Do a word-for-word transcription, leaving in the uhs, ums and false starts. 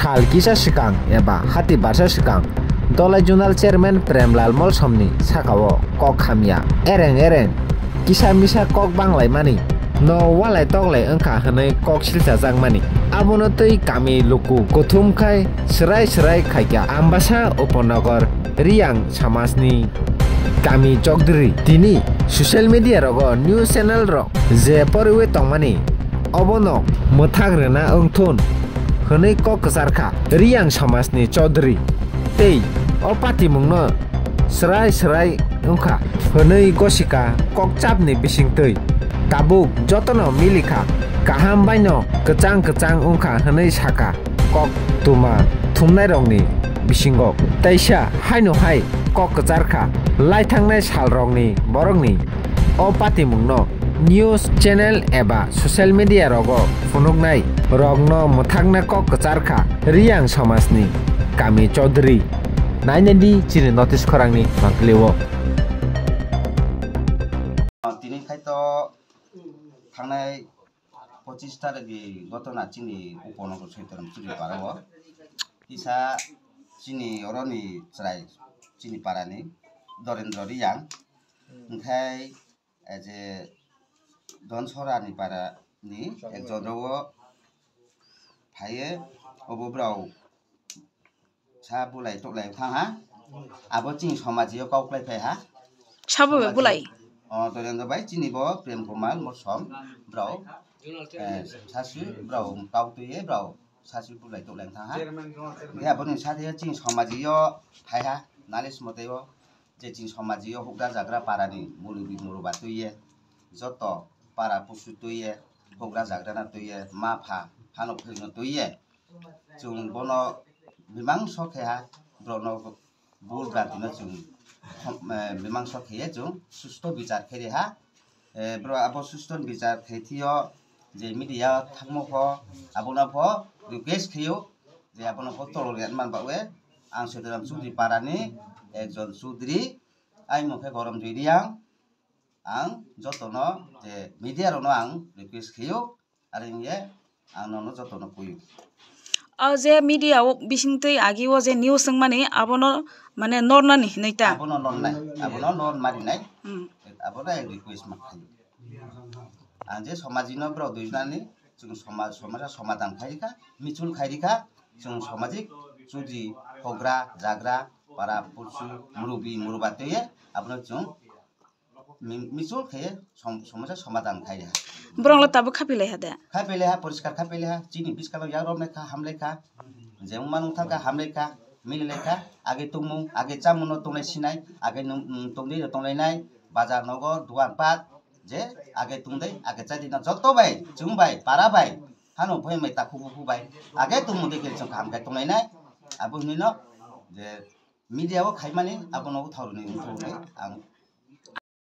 Sal kisa swkang eba hati barsa swkang Dholai Zonal Chairman Premlal Molsomni sakao kok hamya ereng ereng kisa misa kok banglaimani no walai toklai wngkha hwnwi kok silchajakmani. Abono twi kami luku kuthum khai swrai swrai khaikha Ambasa Upanagar Riyang samajni kami Chaudhary. Tini social media rogo news channel rok je poriwi tongmani obono mwthak rwna wngthun hwnwi kok kwcharkha Riyang samajni Chaudhary. Tei o patimungno swrai swrai wngkha hwnwi gosika kokchapni bisingtwi. Tabuk jotono milikha, kaham baino kwchang kwchang wngkha hwnwi sakha kok tuma thumnairokni bisingo. Teisa haino hai kok kwcharkha laithangnai salrokni borokni o patimungno news channel eba social media rogo phunuknai rokno mwthakna kok kwcharkha Riyang samajni kami Chaudhary. Nainani chini notice khorangni mangpili o. Tini khai to thangnai pochis tarikni gotona chini Upanagar Soitanam Chudri parao. Kisa chini oroni chwrai chini parani Dorendra Riyang. Hwnkhe, eh, je Donsorani parani ekjon rogo phaiye, obo brao sa bulai toklai thang ha. Abo chini somajio kok lai phai ha. Sabo be bulai. O, Dorendra bai chini bo Prem Kumar Molsom brao, eh, sasu brao kok tuye brao sasu bulai toklai thang ha. Hwnkhe aboni sathe chini somajio phai ha, nalis moteo je chini somajio hukra jagra parani murubi muruba tuye, joto para pusu tuye, hukra jagrana tuye, ma pha hano phwrwngno tuye, chwng bono mimangso khe ha, borokno bul bantino chwng, eh, mimangso kheye chwng susto bichar khe ri ha. Eh, bro, abo susto bichar khe thio je media thangmo pho, abono pho request kheyo je abono pho tolor yan man bawe. Ang Soitanam Chudri parani ekjon Chudri, ai mokhe Gorom Jui Riyang. Ang jotono je media rokno ang request kheyo, are wngye ang nono jotono kuyu. O je media o bisingtwi agi o je news wngmani abono mane nornani hinwi ta? Abono nornai, abono nor marinai. Hmm. Abono ang request ma khayo. Ang je somajino borok duijonani chwng soma-, somasa somadhan khairikha, michul khairikha, chwng samajik chudri, hogra, jagra, para, pursu, murubi, muruba twiye, abono chwng mi-, michul khe som-, somosya somadhan khai ha. Borok lo tabuk khapi lai ha de? Khapi lai ha, poriskar khapi lai ha. Chini biskang yak rok nai kha, ham lai kha. Je mung manung thang kha, ham lai kha, mili lai kha. Age tongmung, age chamung no tonglai sinai, age nung, nung tongdei no tonglai nai. Bazar nogo, dukan pat, je age tongdei, age chadei no joto bai, chwng bai, para bai, hano phai mai takhu bukhu bai. Age tongmung dei khe chwng kaham khe tonglai nai. Abo hinwi no je media o khaimani abono uthauruni wngthogwi ang